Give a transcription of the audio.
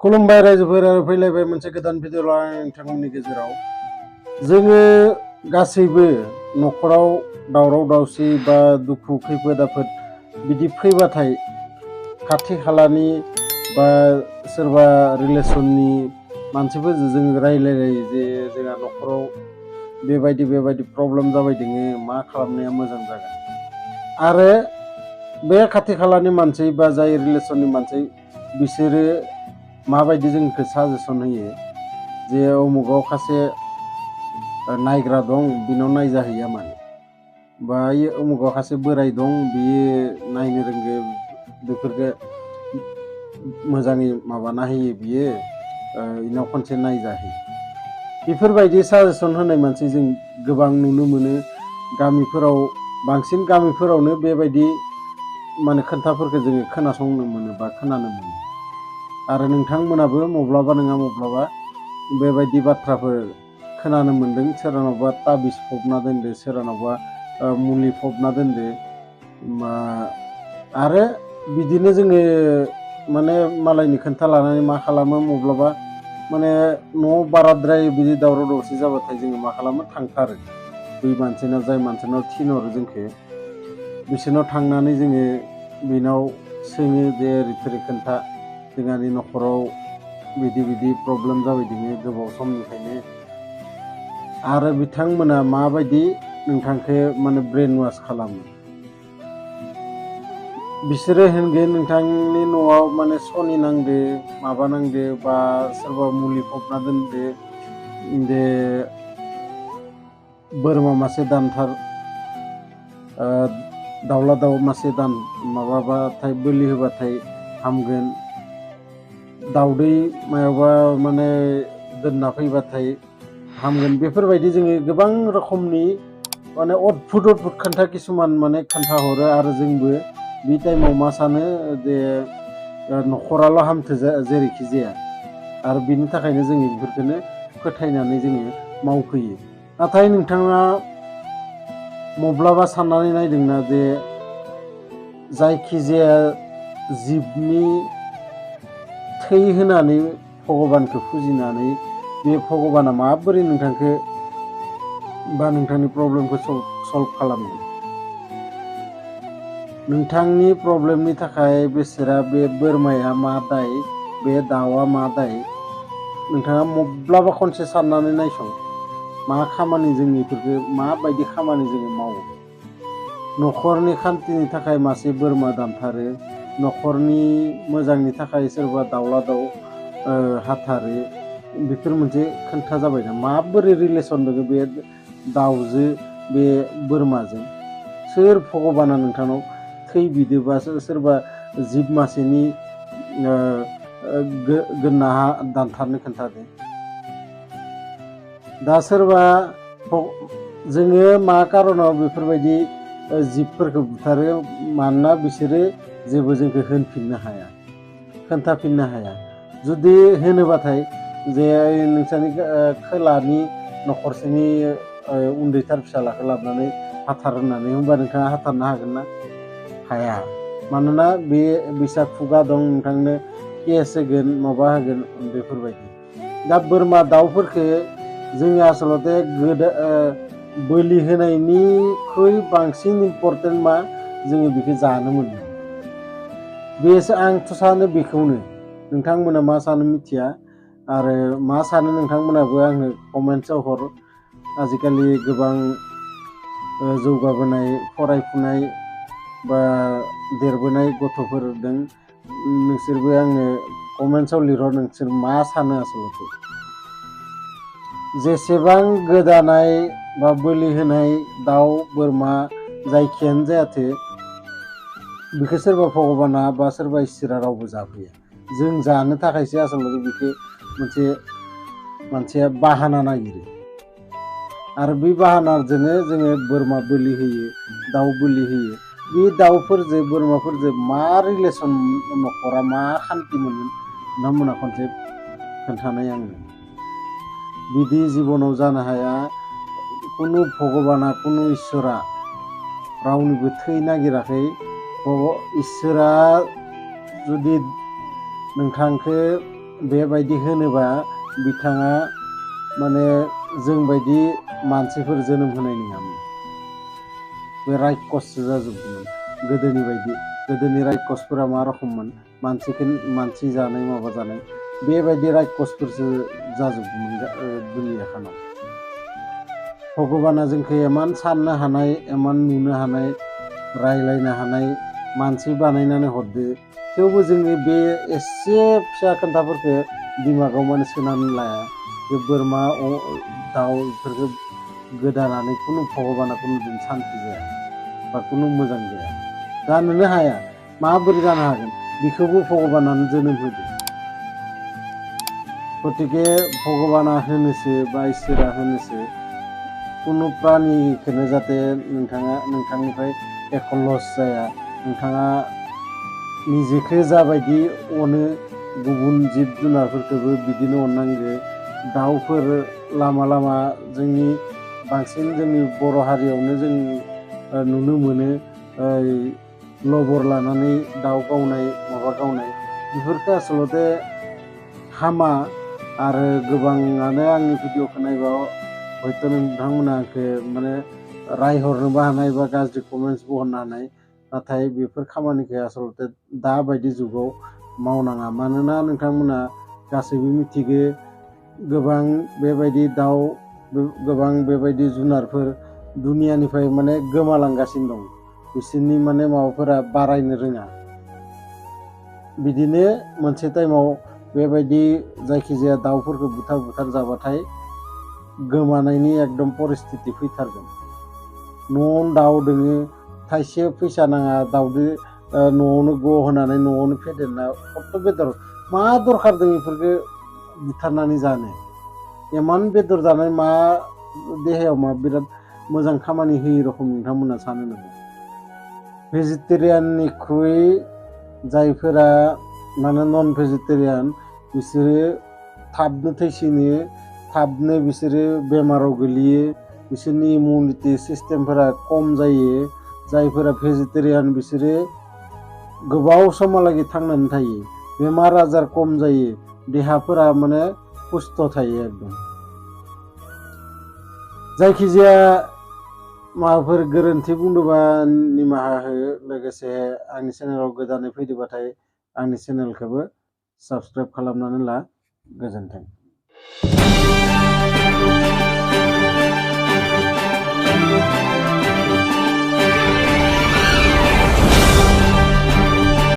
खुलुमबाय रायजोफोर आरो फैलायबाय मोनसे गोदान भिडिअ लानानै नोंथांमोननि गेजेराव जोङो गासैबो न'खराव दावराव दावसि बा दुखु खैफोद आफोद बिदि फैबाथाय खाथि खालानि बा सोरबा रिलेसननि मानसिफोरजों जों रायलायो जे जोंहा न'खराव बेबायदि प्रब्लेम जाबाय दोङो मा खालामनाया मोजां जागोन आरो बे खाथि खालानि मानसि बा जाय रिलेसननि मानसि बिसोरो माबायदि जोंखौ साजेसन होयो जे उमुगाव खासे नायग्रा दं बिनाव नायजाहैया मानो बा उमुगाव खासे बोराय दं बियो नायनो रोंगो बेफोरखौ मोजाङै माबाना होयो बियो इनाव खनसे नायजाहै बेफोरबायदि साजेसन होनाय मानसि जों गोबां नुनो मोनो गामिफोराव बांसिन गामिफोरावनो बेबायदि माने खोथाफोरखौ जोङो खोनासंनो मोनो बा खोनानो मोनो आरो नोंथांमोनाबो मब्लाबा नङा मब्लाबा बेबायदि बाथ्राफोर खोनानो मोन्दों सोरनावबा ताबिज फबना दोनदो सोरनावबा मुलि फबना दोनदो आरो बिदिनो जोङो माने मालायनि खोन्था लानानै मा खालामो मब्लाबा माने न'आव बाराद्राय बिदि दावराव दावसि जाबाथाय जोङो मा खालामो थांथारो बै मानसिनाव जाय मानसिनाव थिनहरो जोंखौ बिसोरनाव थांनानै जोङो बेनाव सोङो जे ओरै खोन्था जोंहानि न'खराव बिदि प्रब्लेम जाबाय दोङो गोबाव समनिफ्रायनो आरो बिथांमोना माबायदि नोंथांखौ माने ब्रेन वाश खालामो बिसोरो होनगोन नोंथांनि न'आव माने सनि नांदो माबा नांदो बा सोरबा मुलि फबना दोनदो जे बोरमा मासे दानथार दाउला दाउ मासे माबाबाथाय बोलि होबाथाय हामगोन दाउदै मायावबा माने दोनना फैबाथाय हामगोन बेफोरबायदि जोङो गोबां रोखोमनि माने अद्भुत खोन्था किसुमान माने खोन्थाहरो आरो जोंबो बे टाइमाव मा सानो जे न'खराल' हामथो जेरैखि जाया आरो बिनि थाखायनो जोङो बेफोरखौनो फोथायनानै जोङो मावफैयो नाथाय नोंथाङा मब्लाबा साननानै नायदोंना जे जायखिजाया जिबनि थै होनानै भगबानखौ फुजिनानै बे भगबाना माबोरै नोंथांखौ बा नोंथांनि प्रब्लेमखौ सल्भ खालामगोन नोंथांनि प्रब्लेमनि थाखाय बिसोरा बे बोरमाया मा दाय बे दाउआ मा दाय नोंथाङा मब्लाबा खनसे साननानै नायसं मा खामानि जोंनि बेफोरखौ माबायदि खामानि जोङो मावो न'खरनि खान्थिनि थाखाय मासे बोरमा दानथारो न'खरनि मोजांनि थाखाय सोरबा दाउला दाउ हाथारो बेफोर मोनसे खोन्था जाबायना माबोरै रिलेसन दङ बे दाउजो बे बोरमाजों सोर भगबाना नोंथांनाव थै बिदोबा सोरबा जिब मासेनि गोना दानथारनो खोन्थादो दा सोरबा जोङो मा कारनाव बेफोरबायदि जिबफोरखौ बुथारो मानोना बिसोरो जेबो जोंखौ होनफिननो हाया खोन्थाफिननो हाया जुदि होनोबाथाय जे नोंसोरनि खोलानि न'खरसेनि उन्दैथार फिसालाखौ लाबोनानै हाथार होननानै होनबा नोंथाङा हाथारनो हागोन ना हाया मानोना बे बिसा खुगा दं नोंथांनो केस होगोन माबा होगोन बेफोरबायदि दा बोरमा दाउफोरखौ जोङो आसलते बोलि होनायनिख्रुइ बांसिन इम्पर्टेन्ट मा जोङो बेखौ जानो मोनो बेसो आंथ' सानो बेखौनो नोंथांमोना मा सानो मिथिया आरो मा सानो नोंथांमोनाबो आंनो कमेन्ट्सआव हर आजिखालि गोबां जौगाबोनाय फरायफुनाय बा देरबोनाय गथ'फोर दं नोंसोरबो आंनो कमेन्ट्सआव लिरहर नोंसोर मा सानो आसलते जेसेबां गोदानाय बा बोलि होनाय दाउ बोरमा जायखियानो जायाथो बेखौ सोरबा भगबाना बा सोरबा इसोरा रावबो जाफैया जों जानो थाखायसो आसलते बेखौ मोनसे मानसिया बाहाना नागिरो आरो बे बाहानाजोंनो जोङो बोरमा बोलि होयो दाउ बोलि होयो बे दाउफोरजों बोरमाफोरजों मा रिलेसन न'खरा मा खान्थि मोनगोन नोंथांमोना खनसे खोन्थानाय आंनो बिदि जिबनाव जानो हाया कुनु भगबाना कुनु इसोरा रावनिबो थै नागिराखै इसोरा जुदि नोंथांखौ बेबायदि होनोबा बिथाङा माने जोंबायदि मानसिफोर जोनोम होनाय नङामोन। बे रायखससो जाजोबगौमोन गोदोनि बायदि। गोदोनि रायखसफोरा मा रखममोन, मानसि जानाय माबा जानाय बेबायदि रायखसफोरसो जाजोबगौमोन दुनियाखानाव। भगबाना जोंखौ इमान साननो हानाय, इमान नुनो हानाय, रायलायनो हानाय मानसि बानायनानै हरदो, थेवबो जोंनि बे एसे फिसा खोन्थाफोरखौ दिमागाव माने सोनानै लाया। बे बोरमा दाउ बेफोरखौ गोदानानै खुनु भगबाना खुनुदिन सान्ति जाया बा खुनु मोजां जाया, जानोनो हाया। माबोरै जानो हागोन? बेखौबो भगबानानो जोनोम होदो। गतिके भगबाना होनोसो बा इसोरा होनोसो खुनु प्राणिखौनो जाहाथे नोंथांनिफ्राय एख' लस जाया, नोंथाङा निजेखौ जाबायदि अनो गुबुन जिब जुनारफोरखौबो बिदिनो अननांगो। दाउफोर लामा लामा बांसिन जोंनि बर' हारियावनो जों नुनो मोनो लबर लानानै दाउ गावनाय, माबा गावनाय, बेफोरखौ आसलते हामा। आरो गोबाङानो आंनि भिडिअखौ नायबा हयथ' नोंथांमोना आंखौ माने रायहरनोबो हानाय बा गाज्रि कमेन्टसबो हरनो हानाय, नाथाय बेफोर खामानिखौ आसलते दाबायदि जुगाव मावनाङा। मानोना नोंथांमोना गासैबो मिथिगो गोबां बेबायदि दाउ, गोबां बेबायदि जुनारफोर दुनियानिफ्राय माने गोमालांगासिनो दं। बिसोरनि माने माबाफोरा बारायनो रोङा। बिदिनो मोनसे टाइमाव बेबायदि जायखिजाया दाउफोरखौ बुथार जाबाथाय गोमानायनि एकदम परिस्थिति फैथारगोन। न'आवनो दाउ दोङो, थाइसे फैसा नाङा, दाउदो न'आवनो ग' होनानै न'आवनो फेदेरना खथ' बेदर, मा दरखार दं बेफोरखौ बुथारनानै जानो? इमान बेदर जानाय मा देहायाव मा बिराद मोजां खामानि होयै रखम नोंथांमोना सानो नामा? भेजिटेरियाननिख्रुइ जायफोरा माने नन भेजिटेरियान बिसोरो थाबनो थैसिनो, थाबनो बिसोरो बेमाराव गोलैयो, बिसोरनि इमिउनिटि सिस्टेमफोरा खम जायो। जायफोरा भेजिटेरियान बिसोरो गोबाव समहालागै थांनानै थायो, बेमार आजार खम जायो, देहाफोरा माने सुस्थ' थायो एकदम। जायखिजाया माबाफोर गोरोन्थि बुंदोंबा निमाहा हो। लोगोसे आंनि चेनेलाव गोदानै फैदोंबाथाय आंनि चेनेलखौबो साबस्क्राइब खालामनानै ला। गोजोन्थों।